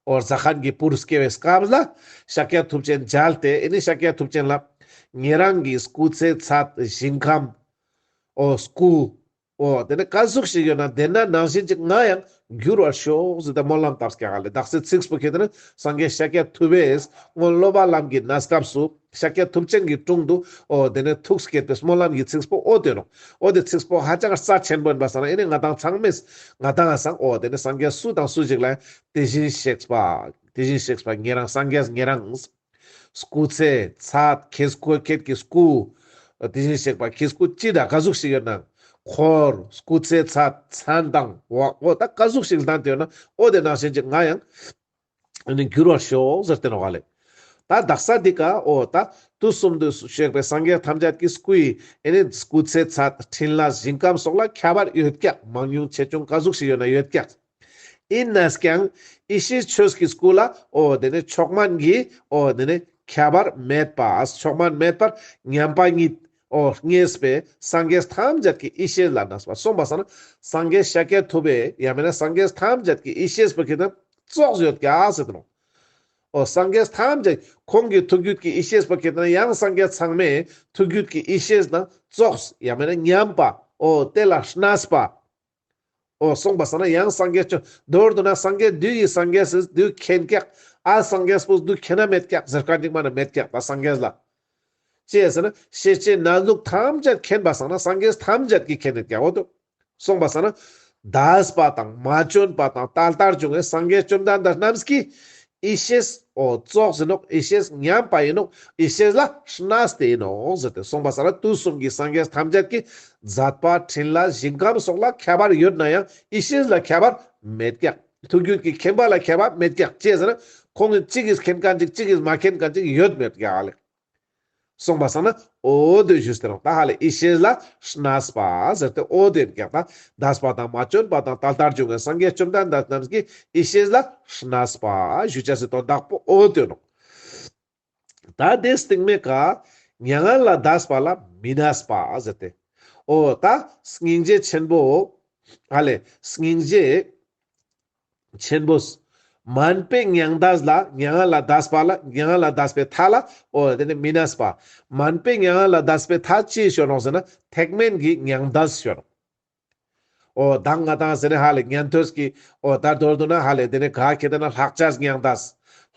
ཨོ་རྫ་མཁན་གྱི་བུར་སྐྱེ་བའི་སྐབས་ལ་ཤཱཀྱ་ཐུབ་ཆེན་མཇལ་ཏེ་ཨེ་ནི་ཤཱཀྱ་ཐུབ་ཆེན་ལ། ཉེ་རང་གི་སྐུ་ཚེ་ཚད་ཞིང་ཁམས། ཨོ་སྐུ། ཨོ་དེ་ནི་ག་ཟུག་ཞིག་ཡོད་ན་དེ་ན་ནང་བཞིན་ཅིག་ང་ཡང་འགྱུར་བར་ཤོག་ཟེར་ཏེ་སྨོན་ལམ་བཏབ་ཀྱག་ལེ། དག་སའི་ཚིགས་པོ་ཁེ་དེ་ནི་སངས་རྒྱས་ཤཱཀྱ་ཐུབ་པས་སྔོན་སློབ་པ་ལམ་གྱི་གནས་སྐབས་སུ་ཤཱཀྱ་ཐུབ་ཆེན་གྱི་དྲུང་དུ་ཨོ་དེ་ནི་ཐུགས་བསྐྱེད་པའི་སྨོན་ལམ་གྱི་ཚིགས་པོ་ཨོ་དེ་ནོ། ཨོ་དེ་ཚིགས་པོ་ཧ་ཅང་རྩ་ཆེན་པོ་ཡིན་པ་སང་ན་ཨེ་ནི་ང་དང་ཚང་མས་ང་དང་སང་ཨོ་དེ་ནི་སངས་རྒྱས་སུ་དང་སུ་ཞིག་ལ་དེ་བཞིན་གཤེགས་པ་དེ་བཞིན་གཤེགས་པ་ཉེ་རང་སངས་རྒྱས་ཉེ་རང་། སྐུ་ཚེ་ཚད་ཁྱེད་སྐུ་ཁྱེད་ཀྱི་སྐུ། དེ་བཞིན་གཤེགས་པ་ཁྱེད་སྐུ་ཅི་འདྲ་ག་ཟུག་ཞིག་ཡོད་ན། འཁོར་སྐུ་ཚེ་ཚད་མཚན་དང་དབང་ཨོ་ད་ག་ཟུག་ཞིག་ལྡན་ཏེ་ཡོད་ན་ཨོ་དེ་ནང་བཞིན་གྱི་ང་ཡང་ཨ་ནི་འགྱུར་བར་ཤོག་ཟེར་ཏེ་ནོ་ག་ལེ། ད་དག་ས་འདི་ཀ་ཨོ་ད་དུས་གསུམ་དུ་གཤེགས་པའི་སངས་རྒྱས་ཐམས་ཅད་ཀྱི་སྐུ་ཡི་ཨེ་ནི་སྐུ་ཚེ་ཚད་འཕྲིན་ལས་ཞིང་ཁམས་སོགས་ལ་ཁྱད་པར་ཡོད་ཀྱག་མང་ཉུང་ཆེ་ཆུང་ག་ཟུག་ཞིག་ཡོད་ན་ཡོད་ཀྱག་ཡིན་ན་ཀྱང་ཡེ་ཤེས་ཆོས་ཀྱི་སྐུ་ལ་ཨོ་དེ་ནི་མཆོག་དམན་གྱི་ཨོ་དེ་ནི་ཁྱད་པར་མེད་པ་མཆོག་དམན་མེད་པར་མཉམ་པ་ཉིད་ཨོ་ངེས་པའི་སངས་རྒྱས་ཐམས་ཅད་ཀྱི་ཡེ་ཤེས་ལ་གནས་པ་གསུངས་པ་སང་ན་སངས་རྒྱས་ཤཱཀྱ་ཐུབ་པས་ཡང་མིན་ན་སངས་རྒྱས་ཐམས་ཅད་ཀྱི་ཡེ་ཤེས་པོ་ཁེ་དེ་ཙོགས་ཡོད་ཀྱག་ཟེར་ཏེ་ནོ། ཨོ་སངས་རྒྱས་ཐམས་ཅད་ཁོང་གི་ཐུགས་རྒྱུད་ཀྱི་ཡེ་ཤེས་པོ་ཁེ་དེ་ན་ཡང་སངས་རྒྱས་ཚང་མའི་ཐུགས་རྒྱུད་ཀྱི་ཡེ་ཤེས་ན་ཙོགས་ཡང་མིན་ན་མཉམ་པ་ཨོ་དེ་ལ་གནས་པ། ཨོ་གསུངས་པ་སང་ན་ཡང་སངས་རྒྱས་ཆོས་མདོར་བསྡུ་ན་སངས་རྒྱས་བསྡུས་ཀྱི་སངས་རྒྱས་སུ་བསྡུས་མཁྱེན་ཀྱག་ཨ་སངས་རྒྱས་པོ་བསྡུས་མཁྱེན་ན་མེད་ཀྱག་ཟེར་མཁན་ཅིག་མ་ན་མེད་ཀྱག་ད་སངས་རྒྱས་ལ། ཅི་ཟེར་ན་ཤེས་བྱའི་གནས་ལུགས་ཐམས་ཅད་མཁྱེན་པ་སང་ན་སངས་རྒྱས་ཐམས་ཅད་ཀྱིས་མཁྱེན་ཡོད་ཀྱག་འོ་དོ། གསུངས་པ་སང་ན། འདས་པ་དང་མ་བྱོན་པ་དང་ད་ལྟར་བྱུང་བའི་སངས་རྒྱས་བཅོམ་ལྡན་འདས་རྣམས་ཀྱི་ཡེ་ཤེས་ཨོ་ཙོགས་ཡིན་ནོག་ཡེ་ཤེས་མཉམ་པ་ཡིན་ནོག་ཡེ་ཤེས་ལ་གནས་ཏེ་ཡིན་ནོག་ཟེར་ཏེ་གསུངས་པ་སང་ན་དུས་གསུམ་གྱི་སངས་རྒྱས་ཐམས་ཅད་ཀྱི་མཛད་པ་འཕྲིན་ལས་ཞིང་ཁམས་སོགས་ལ་ཁྱད་པར་ཡོད་ན་ཡང་ཡེ་ཤེས་ལ་ཁྱད་པར་མེད་ཀྱག་ཐུགས་རྒྱུད་ཀྱི་མཁྱེན་པ་ལ་ཁྱད་པར་མེད་ཀྱག་ཅི་ཟེར་ན་ཁོང་གིས་གཅིག་གིས་མཁྱེན་མཁན་ཅིག་གཅིག་གིས་མ་མཁྱེན་མཁན་ཅིག་ཡོད་མེད་ཀྱག་ལེ། གསུངས་པ་སང་ན་ཨོ་དེ་ཞུས་ཏེ་རང་ད་ཧ་ལེ་ཡེ་ཤེས་ལ་གནས་པ་ཟེར་ཏེ་ཨོ་དེ་ཀྱག་ད་འདས་པ་དང་མ་བྱོན་པ་དང་ད་ལྟར་བྱུང་བའི་སངས་རྒྱས་བཅོམ་ལྡན་འདས་རྣམས་ཀྱི་ཡེ་ཤེས་ལ་གནས་པ་ཞུ་བྱ་ཟེར་དོན་དག་པོ་ཨོ་དེ་ནོ། ད་དེ་སྟིང་མའི་ཀ་མྱ་ངན་ལས་འདས་པ་ལ་མི་གནས་པ་ཟེར་ཏེ་ཨོ་ད་སྙིང་རྗེ་ཆེན་པོ་ཧ་ལེ་སྙིང་རྗེ་ཆེན་པོས། མན་པའི་མྱང་འདས་ལ་མྱ་ངན་ལས་འདས་པ་ལ་མྱ་ངན་ལས་འདས་པའི་མཐའ་ལ་ཨོ་དེ་ནི་མི་གནས་པ། མན་པའི་མྱ་ངན་ལས་འདས་པའི་མཐའ་ཅི་ཤོད་ནོག་ཟེར་ན་ཐེག་དམན་གྱི་མྱང་འདས་ཤོད་ནོག་ཨོ་ད་ང་དང་ཟེར་ནས་ཧ་ལས་ཉན་ཐོས་ཀྱི་ཨོ་ད་མདོར་བསྡུ་ན་ཧ་ལས་དེ་ནས་ག་ཁེ་ཏེ་ན་ལྷག་བཅས་མྱང་འདས།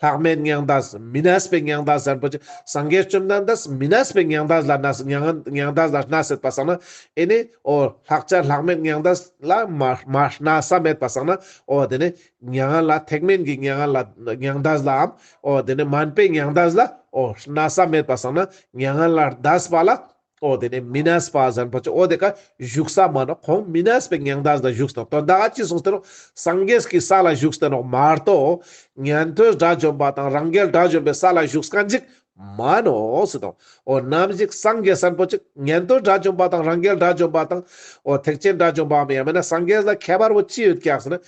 ལྷག་མེད་མྱང་འདས། མི་གནས་པའི་མྱང་འདས་ཟེར་པོ་ཅིག་སངས་རྒྱས་བཅོམ་ལྡན་འདས་མི་གནས་པའི་མྱང་འདས་ལ་གནས་མྱང་མྱང་འདས་ལ་གནས་ཟེར་པ་སང་ན་ཨེ་ནི་ཨོ་ལྷག་བཅས་ལྷག་མེད་མྱང་འདས་ལ་མ་མ་གནས་ས་མེད་པ་སང་ན་ཨོ་དེ་ནས་མྱ་ངན་ལ་ཐེག་དམན་གྱི་མྱ་ངན་ལ་མྱང་འདས་ལའམ་ཨོ་དེ་ནས་མན་པའི་མྱང་འདས་ལ་ཨོ་གནས་ས་མེད་པ་སང་ན་མྱ་ངན་ལས་འདས་པ་ལ་ཨོ་དེ་ནས་མི་གནས་པ་ཟེར་པོ་ཅིག་ཨོ་དེ་ཀ་བཞུགས་ས་མ་ནོག་ཁོང་མི་གནས་པའི་མྱང་འདས་ལ་བཞུགས་སྟངས་དོན་དག་ཅི་གསུངས་ཏེ་ནོག་སངས་རྒྱས་ཀྱི་ས་ལ་བཞུགས་ཏེ་ནོག་མ་གཏོགས་ཉན་ཐོས་དགྲ་བཅོམ་པ་དང་རང་རྒྱལ་དགྲ་བཅོམ་པའི་ས་ལ་བཞུགས་མཁན་ཅིག་མ་ནོག་ཟེར་དང་ཨོ་ནམ་ཞིག་སངས་རྒྱས་ཟེར་པོ་ཅིག་ཉན་ཐོས་དགྲ་བཅོམ་པ་དང་རང་རྒྱལ་དགྲ་བཅོམ་པ་དང་ཨོ་ཐེག་ཆེན་དགྲ་བཅོམ་པའམ་ཡང་མིན་ན་སངས་རྒྱས་ལ་ཁྱད་པར་བོ་ཅི་ཡོད་ཀྱག་ཟེར་ན་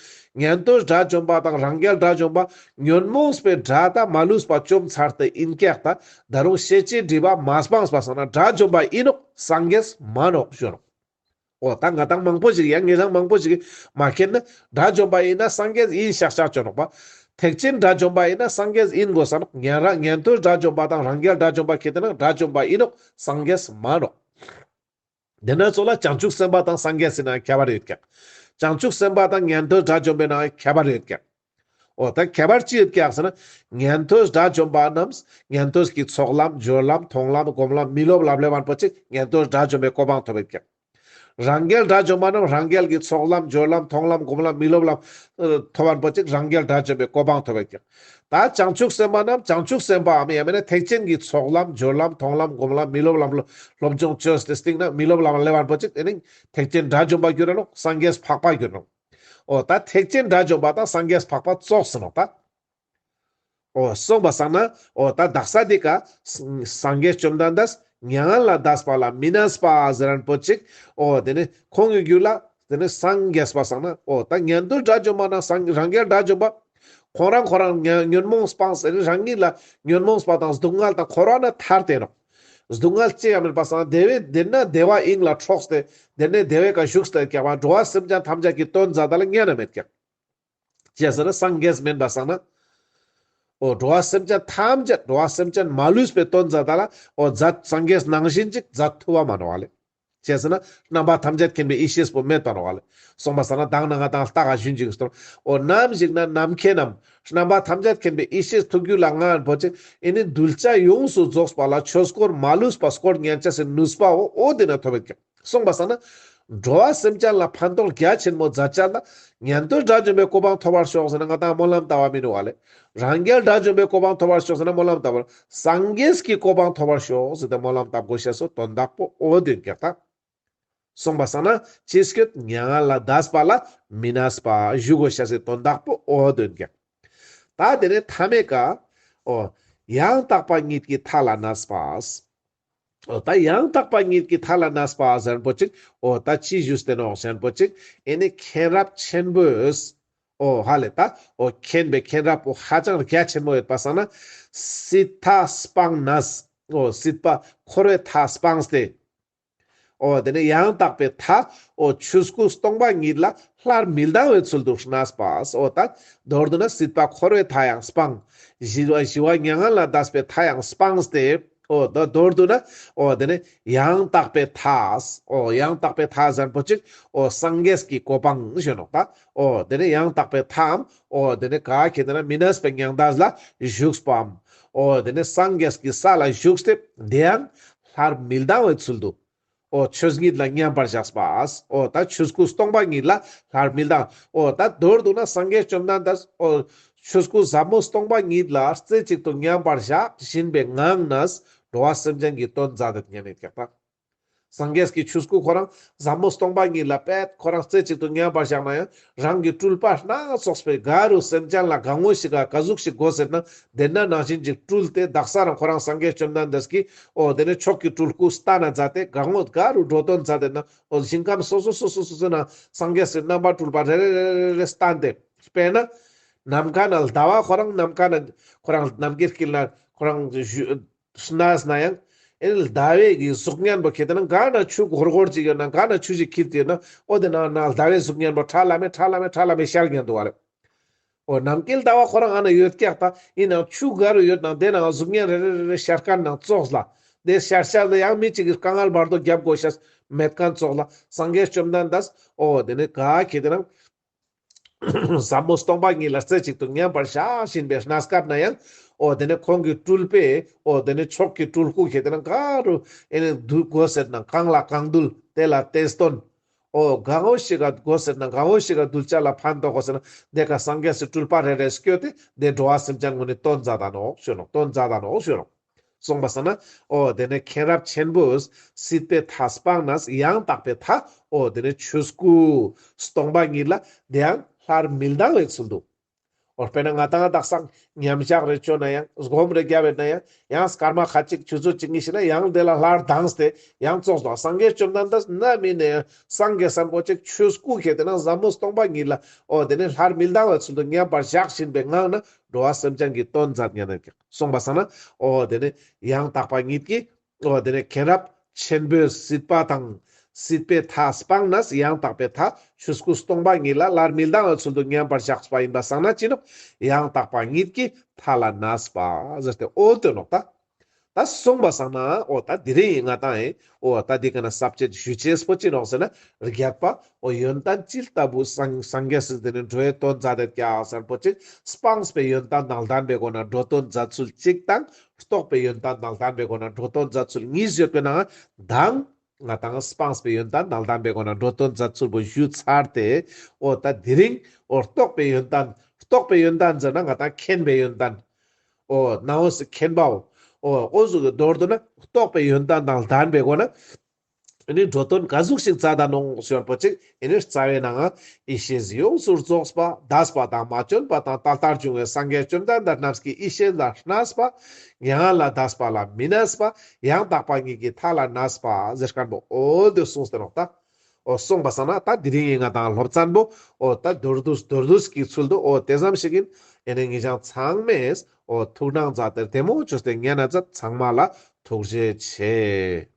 ཉན་ཐོས་དགྲ་བཅོམ་པ་དང་རང་རྒྱལ་དགྲ་བཅོམ་པ་ཉོན་མོངས་པའི་དགྲ་དང་མ་ལུས་པ་བཅོམ་ཚར་ཏེ་ཨིན་ཀྱག་ད། ད་རུང་ཤེས་བྱའི་སྒྲིབ་པ་མ་སྤངས་པ་སང་ན་དགྲ་བཅོམ་པ་ཨིན་ནོག་སངས་རྒྱས་མ་ནོག་ཞུ་ནོག་ཨོ་ད་ང་དང་མང་པོ་ཞིག་ཡང་ངེད་ཅག་མང་པོ་ཞིག་མ་མཁྱེན་ན་དགྲ་བཅོམ་པ་ཨིན་ན་སངས་རྒྱས་ཨིན་ཤག་ཤག་ཅོ་ནོག་པ། ཐེག་ཆེན་དགྲ་བཅོམ་པ་ཨིན་ན་སངས་རྒྱས་ཨིན་དགོས་ས་ནོག་ཉན་ར་ཉན་ཐོས་དགྲ་བཅོམ་པ་དང་རང་རྒྱལ་དགྲ་བཅོམ་པ་ཁེ་ཏེ་ན་དགྲ་བཅོམ་པ་ཨིན་ནོག་སངས་རྒྱས་མ་ནོག་དེ་ན་ཚོ་ལ་བྱང་ཆུབ་སེམས་དཔའ་དང་སངས་རྒྱས་སི་ནང་ཁྱད་པར་ཡོད་ཀྱག་བྱང་ཆུབ་སེམས་དཔའ་དང་ཉན་ཐོས་དགྲ་བཅོམ་པའི་ནང་ཁྱད་པར་ཡོད་ཀྱག་ཨོ་ད་ཁྱད་པར་ཅི་ཡོད་ཀྱག་ཟེར་ན། ཉན་ཐོས་དགྲ་བཅོམ་པ་རྣམས་ཉན་ཐོས་ཀྱི་ཚོགས་ལམ་སྦྱོར་ལམ་མཐོང་ལམ་སྒོམ་ལམ་མི་སློབ་ལམ་ལེ་བན་པོ་ཅིག་ཉན་ཐོས་དགྲ་བཅོམ་པའི་གོ་འཕང་ཐོབ་ཡོད་ཀྱག་རང་རྒྱལ་དགྲ་བཅོམ་པ་རྣམས་རང་རྒྱལ་གྱི་ཚོགས་ལམ་སྦྱོར་ལམ་མཐོང་ལམ་སྒོམ་ལམ་མི་སློབ་ལམ་ཐོབ་པ་པོ་ཅིག་རང་རྒྱལ་དགྲ་བཅོམ་པའི་གོ་འཕང་ཐོབ་ཡོད་ཀྱག་ད་བྱང་ཆུབ་སེམས་དཔའ་རྣམས་བྱང་ཆུབ་སེམས་དཔའམ་ཡང་མིན་ན་ཐེག་ཆེན་གྱི་ཚོགས་ལམ་སྦྱོར་ལམ་མཐོང་ལམ་སྒོམ་ལམ་མི་སློབ་ལམ་སློབ་སྦྱོང་བཅོས་ཏེ་སྟེང་ན་མི་སློབ་ལམ་ལེ་བན་པོ་ཅིག་ཨེ་ནི་ཐེག་ཆེན་དགྲ་བཅོམ་པ་གྱུར་ར་ནོག་སངས་རྒྱས་འཕགས་པ་གྱུར་ར་ནོག་ཨོ་ད་ཐེག་ཆེན་དགྲ་བཅོམ་པ་དང་སངས་རྒྱས་འཕགས་པ་ཙོགས་སུ་ནོག་ད། ཨོ་གསུངས་པ་སང་ན་ཨོ་ད་དག་ས་དེ་ཀ་སངས་རྒྱས་བཅོམ་ལྡན་འདས་མྱ་ངན་ལས་འདས་པ་ལ་མི་གནས་པ་ཟེར་རན་པོ་ཅིག་ཨོ་དེ་ནི་ཁོང་གི་རྒྱུད་ལ་དེ་ནི་སངས་རྒྱས་པ་སང་ན་ཨོ་ད་ཉན་ཐོས་དགྲ་བཅོམ་པ་ན་སངས་རང་རྒྱལ་དགྲ་བཅོམ་པ་ཁོང་རང་ཁོ་རང་ཉོན་ཉོན་མོངས་སྤངས་ཟེར་རང་ཉིད་ལ་ཉོན་མོངས་པ་དང་སྡུག་བསྔལ་དང་འཁོར་བ་ན་ཐར་ཏེ་ནོག་སྡུག་བསྔལ་ཅི་ཡང་མེད་པ་སང་དེ་བས་དེ་ན་བདེ་བ་དབྱིངས་ལ་འཕྲོགས་ཏེ་དེ་ནས་བདེ་བའི་ཀ་བཞུགས་ཏེ་ཀྱང་བ་འགྲོ་བ་སེམས་ཅན་ཐམས་ཅད་ཀྱི་དོན་མཛད་ད་ལ་ཉན་ན་མེད་ཀྱང་། ཅེས་ཟེར་ན་སངས་རྒྱས་མིན་པ་སང་ན། འོ་འགྲོ་བ་སེམས་ཅན་ཐམས་ཅད་འགྲོ་བ་སེམས་ཅན་མ་ལུས་པའི་དོན་མཛད་ད་ལ་འོ་མཛད་སངས་རྒྱས་ནང་བཞིན་ཅིག་མཛད་ཐུབ་པ་མ་ནོག་ལེ། ཅེས་ཟེར་ན་རྣམ་པ་ཐམས་ཅད་མཁྱེན་པའི་ཡེ་ཤེས་པོ་མེད་པ་ནོག་ལེ། སོང་པ་སང་ན་དང་ན་ང་དང་ལྟ་ག་ཞུན་ཅིག་སྟོར། འོ་ནམ་ཞིག་ན་ནམ་མཁའི་ནམ་རྣམ་པ་ཐམས་ཅད་མཁྱེན་པའི་ཡེ་ཤེས་ཐུགས་རྒྱུད་ལ་ངང་པོ་ཅིག་ཨེ་ནི་གདུལ་བྱ་ཡོངས་སུ་རྫོགས་པ་ལ་ཆོས་འཁོར་མ་ལུས་པ་སྐོར་ཉན་ཅེས་སི་ནུས་པ་འོ་འོ་དེ་ན་ཐོབ་ཡོད་ཀྱང་། གསུངས་པ་སང་ན། འགྲོ་བ་སེམས་ཅན་ལ་ཕན་ཐོགས་རྒྱ་ཆེན་མོ་མཛད་བྱ་ལ། ཉན་ཐོས་དགྲ་བཅོམ་པའི་གོ་འཕང་ཐོབ་པར་ཤོག་ཟེར་ན་ང་དང་སྨོན་ལམ་བཏབ་པ་མི་འདུག་བ་ལེ། རང་རྒྱལ་དགྲ་བཅོམ་པའི་གོ་འཕང་ཐོབ་པར་ཤོག་ཟེར་ན་སྨོན་ལམ་བཏབ་པར། སངས་རྒྱས་ཀྱི་གོ་འཕང་ཐོབ་པར་ཤོག་ཟེར་ཏེ་སྨོན་ལམ་བཏབ་དགོས་ཤེས་སོ་དོན་དག་པོ་འོ་དོན་ཀྱག་ད། གསུངས་པ་སང་ན་ཅི་སྐྱོད་མྱ་ངན་ལས་འདས་པ་ལ་མི་གནས་པ་ཞུ་དགོས་ཤེས་སི་དོན་དག་པོ་འོ་དོན་ཀྱག་ད་དེ་ནས་ཐ་མའི་ཀ་འོ། ཡང་དག་པ་ཉིད་ཀྱི་མཐའ་ལ་གནས་པ། འོ་ད་ཡང་དག་པ་ཉིད་ཀྱི་མཐའ་ལ་གནས་པ་ཟེར་པོ་ཅིག་འོ་ད་ཅི་ཞུས་ཏེ་ནོག་ཟེར་པོ་ཅིག་ཨེ་ནི་མཁྱེན་རབ་ཆེན་པོས། འོ་ཧ་ལེ་ད། འོ་མཁྱེན་པའི་མཁྱེན་རབ་པོ་ཧ་ཅང་རྒྱ་ཆེན་མོ་ཡོད་པ་སང་ན། སྲིད་མཐའ་སྤངས་ནས། འོ་སྲིད་པ་འཁོར་བའི་མཐའ་སྤངས་ཏེ། འོ་དེ་ནས་ཡང་དག་པའི་མཐའ། འོ་ཆོས་སྐུ་སྟོང་པ་ཉིད་ལ་སླར་མི་ལྡང་བའི་ཚུལ་དུ་གནས་པ། འོ་ད། མདོར་བསྡུ་ན་སྲིད་པ་འཁོར་བའི་མཐའ་ཡང་སྤངས། ཞི་བ་ཞི་བ་མྱ་ངན་ལས་འདས་པའི་མཐའ་ཡང་སྤངས་ཏེ། འོ་ད་མདོར་བསྡུ་ན། འོ་དེ་ནས་ཡང་དག་པའི་མཐའ། འོ་ཡང་དག་པའི་མཐའ་ཟེར་པོ་ཅིག་འོ་སངས་རྒྱས་ཀྱི་གོ་འཕང་ཞུ་ནོག་ད། འོ་དེ་ནས་ཡང་དག་པའི་མཐའམ། འོ་དེ་ནས་ག་ཁེ་ཏེ་ན་མི་གནས་པའི་མྱང་འདས་ལ་བཞུགས་པའམ། འོ་དེ་ནས་སངས་རྒྱས་ཀྱི་ས་ལ་བཞུགས་ཏེ་དེ་ཡང་སླར་མི་ལྡང་བའི་ཚུལ་དུ། འོ་ཆོས་ཉིད་ལ་མཉམ་པར་བཞག་པ། འོ་ད་ཆོས་སྐུ་སྟོང་པ་ཉིད་ལ་སླར་མི་ལྡང་། འོ་ད་མདོར་བསྡུ་ན་སངས་རྒྱས་བཅོམ་ལྡན་འདས། འོ་ཆོས་སྐུ་ཟབ་མོ་སྟོང་པ་ཉིད་ལ་རྩེ་གཅིག་ཏུ་མཉམ་པར་བཞག་བཞིན་པའི་ངང་ནས་འགྲོ་བ་སེམས་ཅན་གྱི་དོན་མཛད་དེ་ཉན་ནས་ཀྱག་ད། སངས་རྒྱས་ཀྱི་ཆོས་སྐུ་ཁོ་རང་ཟབ་མོ་སྟོང་པ་ཉིད་ལ་པད་ཁོ་རང་རྩེ་གཅིག་ཏུ་མཉམ་པར་བཞག་ན་ཡང་རང་གི་སྤྲུལ་པ་སྣ་ཚོགས་པའི་ག་རུ་སེམས་ཅན་ལ་གང་ངོ་ཞིག་ག་ག་ཟུག་ཞིག་དགོས་ཟེར་ན་དེ་ན་ནང་བཞིན་ཅིག་སྤྲུལ་ཏེ་དག་ས་རང་ཁོ་རང་སངས་རྒྱས་བཅོམ་ལྡན་འདས་ཀྱིས་འོ་དེ་ནས་མཆོག་གི་སྤྲུལ་སྐུ་བསྟན་ན་མཛད་དེ་གང་ངོ་ག་རུ་འགྲོ་དོན་མཛད་དེ་ན་འོ་ཞིང་ཁམས་སོ་སོ་སོ་སོ་སོ་སོ་ན་སངས་རྒྱས་སི་རྣམ་པ་སྤྲུལ་པ་རེ་རེ་རེ་རེ་རེ་བསྟན་ཏེ། དཔེར་ན། ནམ་མཁའ་ན་ཟླ་བ་ཁོ་རང་ནམ་མཁའ་ན་ཁོ་རང་ནམ་མཁའི་དཀྱིལ་ན་ཁོ་རང་བཞུ་གནས་ན་ཡང་། ཨེ་ནི་ཟླ་བའི་གི་གཟུགས་བརྙན་པོ་ཁྱེད་དེ་ན་ག་ན་ཆུ་སྒོར་སྒོར་ཅིག་ཡོད་ན་ག་ན་ཆུ་ཞིག་འཁྱིལ་ཏེ་ཡོད་ན་ཨོ་དེ་ན་ན་ཟླ་བའི་གཟུགས་བརྙན་པོ་ཁྲ་ལམ་མེ་ཁྲ་ལམ་མེ་ཁྲ་ལམ་མེ་ཤར་ཉན་འདུག་བ་ལེ། ཨོ་ནམ་མཁའི་ཟླ་བ་ཁོ་རང་ཨ་ན་ཡོད་ཀྱག་ད་ཡིན་ནའང་ཆུ་ག་རུ་ཡོད་ནང་དེ་ནང་གཟུགས་བརྙན་རེ་རེ་རེ་རེ་ཤར་མཁན་ནང་ཙོགས་ལ། དེ་ཤར་ཤར་ལ་ཡང་མི་གཅིག་གིས་དཀའ་ངལ་བར་དོ་རྒྱབ་དགོས་ཤེས། མེད་མཁན་ཙོགས་ལ་སངས་རྒྱས་བཅོམ་ལྡན་འདས་འོ་དེ་ནི་ག་གེ་དེ་རང་ཟབ་མོ་སྟོང་པ་ཉིད་ལ་རྩེ་གཅིག་ཏུ་མཉམ་པར་བཞག་བཞིན་པའི་གནས་སྐབས་ན་ཡང་། འོ་དེ་ནས་ཁོང་གི་སྤྲུལ་པས་འོ་དེ་ནས་མཆོག་གི་སྤྲུལ་སྐུ་ཁྱེད་དེ་ན་ག་རུ་ཨེ་ནས་འདུལ་དགོས་ཟེར་ན། གང་ལ་གང་འདུལ་དེ་ལ་དེ་སྟོན། འོ་གང་འོ་ཞིག་ག་དགོས་ཟེར་ན་གང་འོ་ཞིག་ག་གདུལ་བྱ་ལ་ཕན་འདོགས་དགོས་ཟེར་ན། དེ་ཀ་སངས་རྒྱས་སུ་སྤྲུལ་པ་རེ་རེ་སྐྱོད་དེ་དེ་འགྲོ་བ་སེམས་ཅན་ངོ་ནས་སྟོན་མཛད་ད་ནོག་ཞུ་ནོག་སྟོན་མཛད་ད་ནོག་ཞུ་ནོག་གསུངས་པ་སང་ན། འོ་དེ་ནས་མཁྱེན་རབ་ཆེན་པོས་སྲིད་པའི་མཐའ་སྤངས་ནས་ཡང་དག་པའི་མཐའ། འོ་དེ་ནས་ཆོས་སྐུ་སྟོང་པ་ཉིད་ལ་དེ་ཡང་སླར་མི་ལྡང་བའི་ཚུལ་དུ། འོ་དཔེར་ན་ང་དང་དག་སང་མཉམ་བཞག་རེ་བཅོ་ན་ཡང་སྒོམ་རེ་རྒྱབ་པ་ན་ཡང་ཡང་སྐར་མ་ཁ་ཅིག་ཆུ་ཚོད་གཅིག་གཉིས་ཤིག་ན་ཡང་དེ་ལ་སླར་ལྡངས་ཏེ་ཡང་ཙོགས་སོ། སངས་རྒྱས་བཅོམ་ལྡན་འདས་ན་མིན་ནས་སངས་རྒྱས་སམ་པོ་ཅིག་ཆོས་སྐུ་ཁྱེད་དེ་ན་ཟབ་མོ་སྟོང་པ་ཉིད་ལ་འོ་དེ་ནས་སླར་མི་ལྡང་བའི་ཚུལ་དུ་མཉམ་པར་བཞག་བཞིན་པའི་ངང་ན། འགྲོ་བ་སེམས་ཅན་གྱི་དོན་མཛད་ཉན་ནས་གསུངས་པ་སང་ན། འོ་དེ་ནས་ཡང་དག་པ་ཉིད་ཀྱིས། འོ་དེ་ནས་མཁྱེན་རབ་ཆེན་པོས་སྲིད་པ་དང་། སྲིད་པའི་མཐའ་སྤངས་ནས་ཡང་དག་པའི་མཐའ་ཆོས་སྐུ་སྟོང་པ་ཉིད་ལ་སླར་མི་ལྡང་བའི་ཚུལ་དུ་མཉམ་པར་བཞག་པ་ཡིན་པ་སང་ན་ཅི་ནོག་ཡང་དག་པ་ཉིད་ཀྱི་མཐའ་ལ་གནས་པ་ཟེར་ཏེ་འོ་དེ་ནོག་ད། ད་གསུངས་པ་སང་ན་འོ་ད་དེ་རིང་ང་དང་ཨེ་འོ་ད་འདི་ག་ན་ས་བཅད་ཞུ་ཅེས་པོ་ཅི་ནོག་ཟེར་ན། རྒྱས་པ་འོ་ཡོན་ཏན་ཅི་ལྟ་བུ་སངས་སངས་རྒྱས་སུ་དེ་ནི་འགྲོ་བའི་དོན་མཛད་དེ་ཀྱག་ཟེར་པོ་ཅིག་སྤངས་པའི་ཡོན་ཏན་དང་ལྡན་པའི་སྒོ་ན་འགྲོ་དོན་མཛད་ཚུལ་གཅིག་དང་། རྟོགས་པའི་ཡོན་ཏན་དང་ལྡན་པའི་སྒོ་ན་འགྲོ་དོན་མཛད་ཚུལ་གཉིས་ཡོད་པའི་ནང་དང་། ང་དང་སྤངས་པའི་ཡོན་ཏན་དང་ལྡན་པའི་སྒོ་ན་འགྲོ་དོན་མཛད་ཚུལ་པོ་ཞུས་ཚར་ཏེ། འོ་ད་དེ་རིང་འོ་རྟོགས་པའི་ཡོན་ཏན། རྟོགས་པའི་ཡོན་ཏན་ཟེར་ན་ང་དང་མཁྱེན་པའི་ཡོན་ཏན། འོ་ནང་འོ་སུ་མཁྱེན་པའོ། འོ་འོ་ཟུག་གི་མདོར་བསྡུ་ན་རྟོགས་པའི་ཡོན་ཏན་དང་ལྡན་པའི་སྒོ་ན། ཨེ་ནི་འགྲོ་དོན་ག་ཟུག་ཞིག་མཛད་ད་ནོག་ཞུ་བ་པོ་ཅིག་ཨེ་ནི་རྩ་བའི་ནང་ཡེ་ཤེས་ཡོངས་སུ་རྫོགས་པ་འདས་པ་དང་མ་བྱོན་པ་དང་ད་ལྟར་བྱུང་བའི་སངས་རྒྱས་བཅོམ་ལྡན་འདས་རྣམས་ཀྱི་ཡེ་ཤེས་ལ་གནས་པ། མྱ་ངན་ལས་འདས་པ་ལ་མི་གནས་པ། ཡང་དག་པ་ཉིད་ཀྱི་མཐའ་ལ་གནས་པ་ཟེར་མཁན་པོ་འོ་དེ་གསུངས་ཏེ་ནོག་ད། འོ་གསུངས་པ་སང་ན་ད་དེ་རིང་ཡིན་ང་དང་སློབ་ཚན་པོ་འོ་ད་མདོར་བསྡུས་མདོར་བསྡུས་ཀྱི་ཚུལ་དུ་འོ་དེ་ཙམ་ཞིག་ཡིན། ཨེ་ནི་ངེད་ཅག་ཚང་མས་འོ་ཐུགས་སྣང་མཛད་དེ་བདེ་མོ་བྱོས་ཏེ་ཉན་ན་མཛད། ཚང་མ་ལ་ཐུགས་རྗེ་ཆེ།